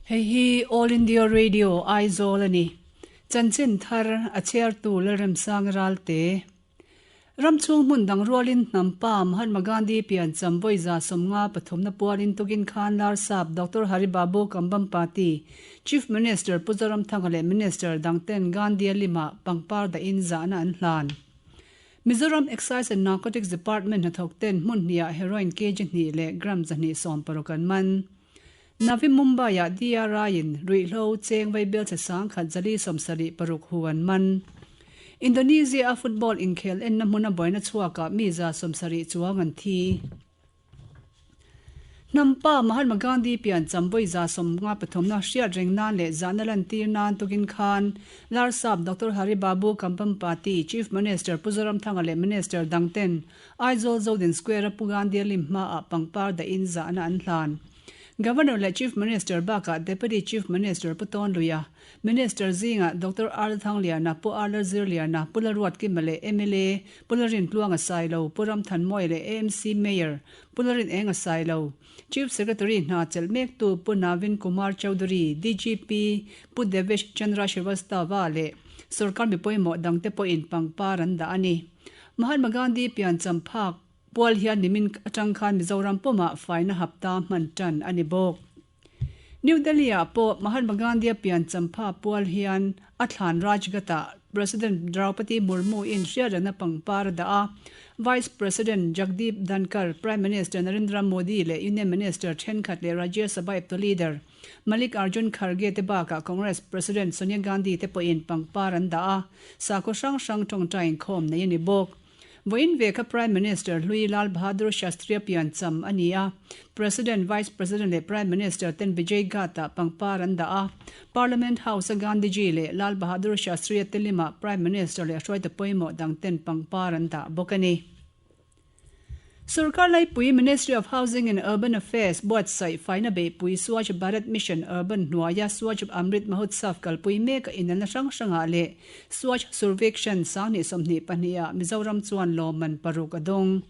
Hei hi All India Radio Aizawl a ni. Chanchin thar a chhiartu Lalremsang Ralte. Ram chhung hmun dang rualin hnam pa Mahatma Gandhi piancham vawi 53 na pualin tukin khan Larsap Doctor Hari Babu Kambhampati, Chief Minister Pu Zoramthanga leh Minister dangten Gandhi-a limah pangpar dahin zahna an hlan. Mizoram Excise and Narcotics Department hnathawkten hmun hniah heroin kg hnih leh gram 260 an man. Navi Mumbai-ah DRI-in ruihhlo cheng vaibelchhe sangkhat 476 hu an man. Indonesia-a football inkhel enna hmuna buaina chhuakah mi 70 chuang an thi. Hnam pa Mahatma Gandhi piancham vawi 53 na hriat reng nan leh zahna lantir nan tukin khan Larsap Doctor Hari Babu Kambhampati, Chief Minister Pu Zoramthanga leh Minister dangten Aizawl Zodin Square-a Pu Gandhi-a lim hmaah pangpar dahin zahna an hlan. Governor leh Chief Minister bakah Deputy Chief Minister Pu Tawn Luia, Minister zingah Doctor Arla Thangliana, Pu Arla Zirliana, Pu Laruatkima leh mla Pu Larin Tluanga Sailo, Pu Ramthanmawia leh AMC Mayor Pu Larin Enga Sailo, Chief Secretary hna chelh mektu Pu Navin Kumar Chaudhary, DGP Pu Devesh Chandra Srivastava leh sorkar mi pawimawh dangte pawhin pangpar an dah a ni. Mahatma Gandhi piancham phak Pual hian nimin atang khan Mizoram pumah faina hapta hman tan a ni bawk. New Delhi-ah pawh Mahatma Gandhi-a piancham pha pual hian a thlan Rajghat-ah President Draupadi Murmu-in hriatrana pangpar a dah a, Vice President Jagdeep Dhankhar, Prime Minister Narendra Modi leh Union Minister thenkhat leh Rajya Sabha eptu leader Mallikarjun Kharge te bakah Congress President Sonia Gandhi te pawhin pangpar an dah a, sakhaw hrang hrang tawngtai inkhawm nei a ni bawk. Vawiin ve kha Prime Minister hlui Lal Bahadur Shastri-a piancham a ni a. President, Vice President leh Prime Minister ten Vijay Ghat-ah pangpar an dah a. Parliament House-a Gandhiji leh Lal Bahadur Shastri-a te limah Prime Minister leh hruaitu pawimawh dang ten pangpar an dah bawk a ni. Sorkar laipui Ministry of Housing and Urban Affairs buatsaih faina beihpui Swachh Bharat Mission Urban hnuaia Swachh Amrit Mahotsav kalpui meka inelna hrang hrangah leh Swachh Survekshan 2022 ah Mizoram chuan lawmman paruk a dawng.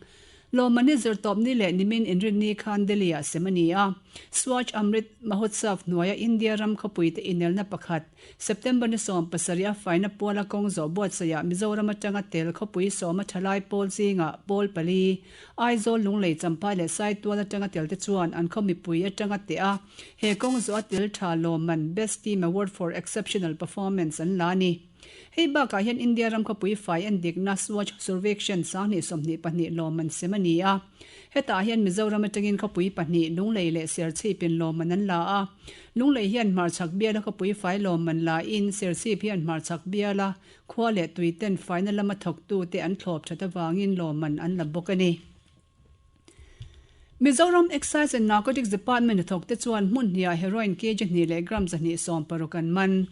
Lawmman hi zirtawpni leh nimin inrinni khan Delhi ah sem a ni a. Swachh Amrit Mahotsav hnuaia India ram khawpuite inelna pakhat, September ni 17 a faina puala kawng zawh buatsaihah Mizoram atanga tel khawpui sawma thalai pawl zingah pawl pali, Aizawl, Lunglei, Champhai leh Saitual atanga telte chuan an khaw mipui atanga teh a, He kawng zawh a tel tha lawmman Best Team Award for Exceptional Performance an la a ni. Hei bakah hian India ram khawpui fai en dikna Swachh Survekshan 2022 lawmman sem a ni a. Hetah hian Mizoram atangin khawpui pahnih, Lunglei leh Serchhipin lawmman an la a. Lunglei hian hmarchhak biala khawpui fai lawmman la in Serchhip hian hmarchhak biala khua leh tuiten faina lama thawktute an thlawp that avangin lawmman an la bawk a ni. Mizoram Excise and Narcotics Department hnathawkte chuan hmun hniah heroin kg hnih leh gram 260 an man.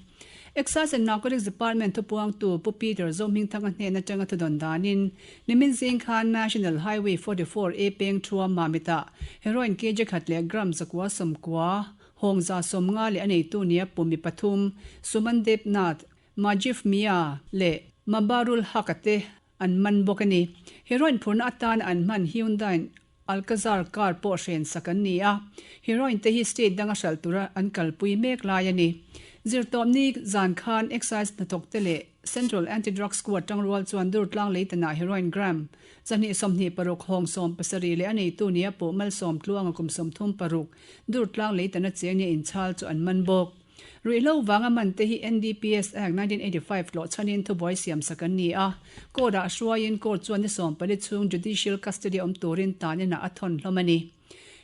Excise and Narcotics Department thupuangtu Pu Peter Zohmingthanga hnen atanga thudawn danin nimin zing khan National Highway 44 A peng thua Mamitah heroin kg khat leh gram 990 hawng 150 leh a neitu nia pumi pathum Suman Debnath, Majif Mia leh Mabarul Haq-a te An man bawk a ni. Heroin phurna atana an hman Hyundai Alcazar car pawh hren sak an ni a. Heroin te hi state danga hralh tura an kalpui mek lai a ni. Zirtawpni zan khan Excise hnathawkte leh Central Anti-Drug Squad tangrual chuan Durtlang leitanah heroin gram 226 hawng 70 leh a neitu nia pawh malsawm tluanga kum 36 Durtlang leitana cheng nia inchhal chu an man bawk. Ruihhlo vanga man te hi NDPS Act 1985 tlawh chhanin thubuai siam sak an ni a. Court-ah hruaiin court chuan ni 14 chhung judicial custody awm turin tan inah a thawn hlawm a ni.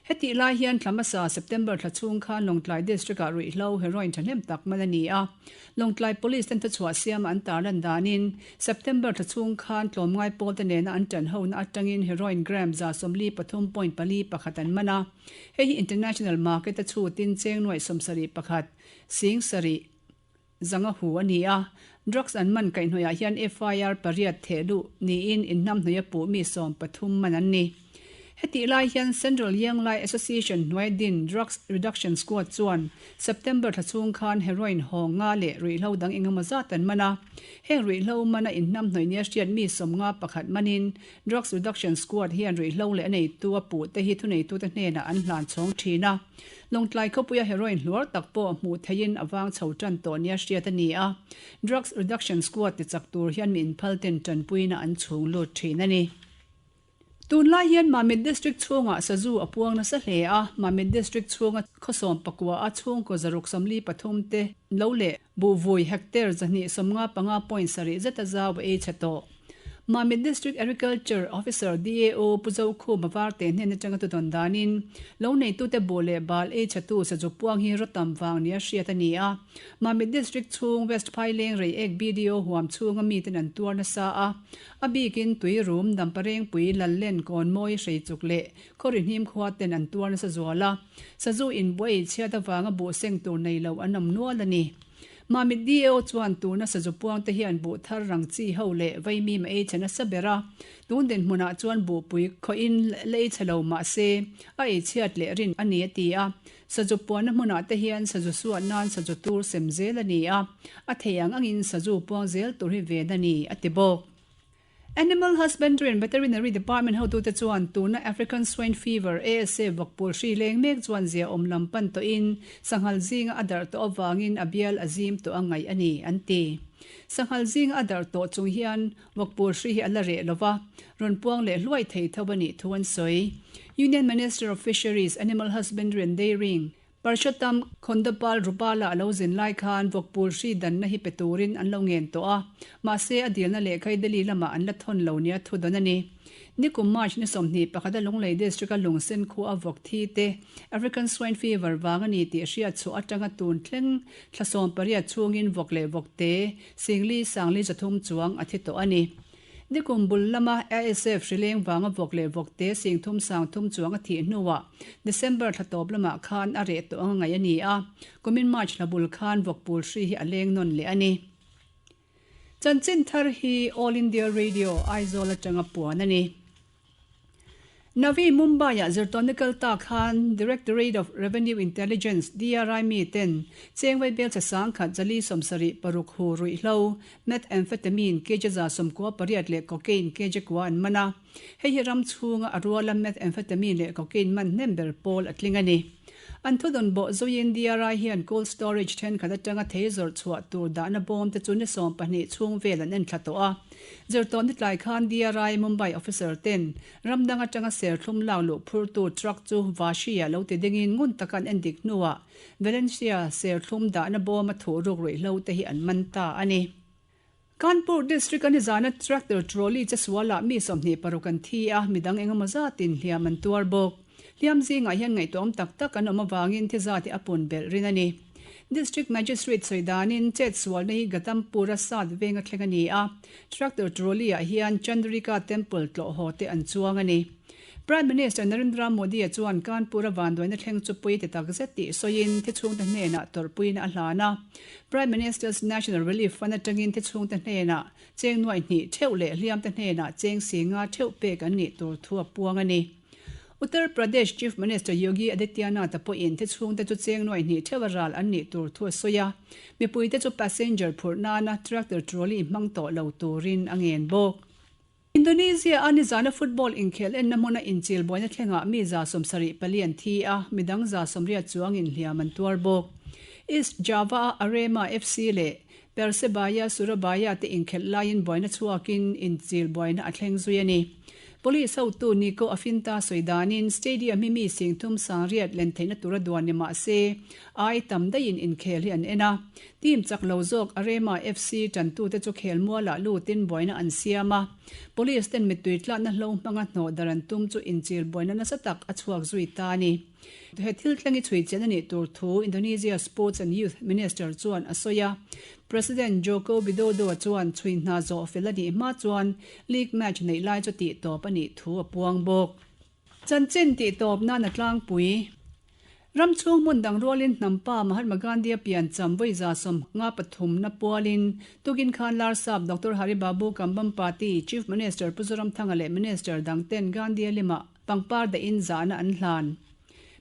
Hetih lai hian thla hmasa September thla chhung khan Lawngtlai District-ah ruihhlo heroin thahnem tak man a ni a. Lawngtlai Police ten thuchhuah siama an tarlan danin September thla chhung khan tlawmngai pawlte nena an tan hona atangin heroin gram 143.41 an man a. Hei hi international market a chhutin cheng nuaih 71 sing sarih zanga hu a ni a. Drugs an man kaihhnawihah hian FIR pariat theh luh niin inhnam hnawih a puh mi 13 man an ni. Hetih lai hian Central Young Lai Association hnuai din Drugs Reduction Squad chuan September thla chhung khan heroin hawng nga leh ruihhlo dang engemaw zat an man a. Heng ruihhlo mana inhnamhnawih nia hriat mi 51 manin Drugs Reduction Squad hian ruihhlo leh a neitu a puh te hi thuneitute hnenah an hlan chhawng thin a. Lawngtlai khawpuia heroin hluar tak pawh hmuh theihin a vang chho tan tawh nia hriat a ni a. Drugs Reduction Squad tichak tur hian mi inphalten tanpuina an chhung lut thin a ni. Tunlai hian Mamit District chhungah sazu a puang nasa hle a, Mamit District chhunga khawsawm pakua a chhungkaw 173 te lo leh buhvui hectare 255.7 zeta zau a ei chhe tawh. Mamit District Agriculture Officer, DAO, Pu Zokhuma Varte hnen atanga tudawn danin lo neitute buh leh bal ei chhetu sazu puang hi rawtam vang nia hriat a ni a. Mamit District chhung West Phaileng Reiek BDO huam chhunga miten an tuar nasa a. A bikin tui rum Damparengpui Lallen Kawnmawi Hreichuk leh Khawrihnim khua ten an tuar nasa zual a. Sazu inbuai chhiat avanga buh seng tur nei lo an awm nual a ni. Mamit DAO chuan tuna sazu puang te hian buh thar rang chi ho leh vaimim a ei chhe nasa ber a. Tun dinhmunah chuan buhpui khawhin la ei chhe lo mah se a ei chhiat leh rin a ni a ti a. Sazu puanna hmunah te hian sazu suat nan sazu tur sem zel a ni a, a thei ang angin sazu puang zel tur hi ven a ni, a ti bawk. Animal Husbandry and Veterinary Department hotute chuan tuna African Swine Fever, ASF, vawkpul hri leng mek chuan zia awm lam pan tawhin sanghal zinga a darh tawh avangin a bial a zim tawh a ngaih a ni, an ti. Sanghal zinga a darh tawh chung hian vawkpul hri hi a la reh lova, rawn puang leh hluai thei tho a nih thu an sawi. Union Minister of Fisheries, Animal Husbandry and Dairying, Parshottam Khondapal Rupala a lo zin lai khan vawkpul hri danna hi pe turin an lo ngen tawh a, mahse a dilna lehkha hi Delhi lamah an la thawn lo nia thu dawn a ni. Nikum March ni 21 a Lunglei District a Lungsen khua a vawk thi te African Swine Fever vang a ni tih hriat chhuah atanga tun thleng thla 18 chhungin vawk leh vawkte singli sangli 300 chuang a thi tawh a ni. Nikum bul lama ASF hrileng vanga vawk leh vawkte singthum sangthum chuang a thih hnuah December thla tawp lamah khan a reh tawh anga ngaih a ni a, kumin March thla bul khan vawkpul hri hi a leng nawn leh a ni. Chanchin thar hi All India Radio, Aizawl atanga puan a ni. Navi Mumbai-ah zirtawnna kal ta khan Directorate of Revenue Intelligence, DRI, mi ten chengvai belchhe sangkhat zali 76 hu ruihhlo, methamphetamine, kg 98 leh cocaine kg kua an man a. Hei hi ram chhunga a ruala methamphetamine leh cocaine man hnem ber pawl a tling a ni. An thudawn bawh zuiin DRI hian cold storage thenkhat atanga thei zawrh chhuah tur dahna bawm te chu ni 12 chhung vel an enthla tawh a. Zirtawhni tlai khan DRI Mumbai officer ten ram dang atanga serthlum lak luh phurtu truck chu Vashi-ah lo ti dingin ngun taka an endik hnuah Valencia serthlum dahna bawma thuh ruk ruihhlo te hi an man ta a ni. Kanpur District a nizana tractor trolley che sualah mi 26 an thi a, midang engemaw zatin hliam an tuar bawk. Hliam zingah hian ngaihtuahawm tak tak an awm avangin thi zat hi a pun belh rin a ni. District Magistrate sawi danin chet sualna hi Ghatampur-a sat veng a thleng a ni a, tractor trolley-ah hian Chandrika Temple tlawh haw te an chuang a ni. Prime Minister Narendra Modi-a chuan Kanpur-a vanduaina thleng chu pui ti tak zet tih sawiin thi chhungte hnenah tawrhpuina a hlan a. Prime Minister's National Relief Fund atangin thi chhungte hnenah cheng nuaih hnih theuh leh hliamte hnenah cheng singa theuh pek an nih tur thu a puang a ni. Uttar Pradesh Chief Minister Yogi Adityanath-a pawhin thi chhungte chu cheng nuaih hnih theuh a ral an nih tur thu a sawi a, mipuite chu passenger phurh nana tractor trolley hmang tawh lo turin a ngen bawk. Indonesia-a nizana football inkhel enna hmuna inchil buaina thlengah mi 74 an thi a, midang 80 chuangin hliam an tuar bawk. East Java-a Arema FC leh Persebaya Surabaya te inkhelh laiin buaina chhuakin inchil buaina a thleng zui a ni. Police hotu Niko Afinta sawi danin stadium hi mi singthum sangriat len theihna tura duan ni mah se ai tam daihin inkhel hi an en a. Team chak lo zawk Arema FC tantute chu khel mualah lutin buaina an siam a. Police ten mittui tlatna hlo hmanga hnawh dar an tum chu inchil buaina nasa tak a chhuak zui ta a ni. He thil thleng hi chhui chian a nih tur thu Indonesia Sports and Youth Minister chuan a sawi a. President Joko Widodo chuan chhui hna zawh fel a nih hma chuan league match neih lai chu tih tawp a nih thu a puang bawk. Chanchin tih tawp nan a tlangpui. Ram chhung hmun dang rualin hnampa Mahatma Gandhi a pian cham vawi 53 na pualin tukin khan Larsap Doctor Hari Babu Kambhampati, Chief Minister Pu Zoramthanga leh Minister dang ten Gandhi a limah. pangpar dahin zahna an hlan.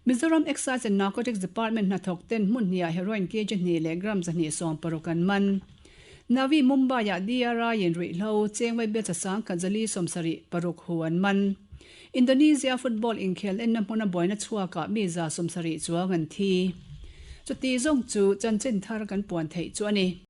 Mizoram Excise and Narcotics Department hnathawk ten hmun hniah heroin kg hnih leh gram 260 an man. Navi Mumbai-ah DRI-in ruihhlo cheng vaibel chasang khat 476 hu an man. Indonesia football inkhel enna hmuna buaina chhuakah mi 70 chuang an thi. Chuti zawng chu chanchin thar kan puan theih chu a ni.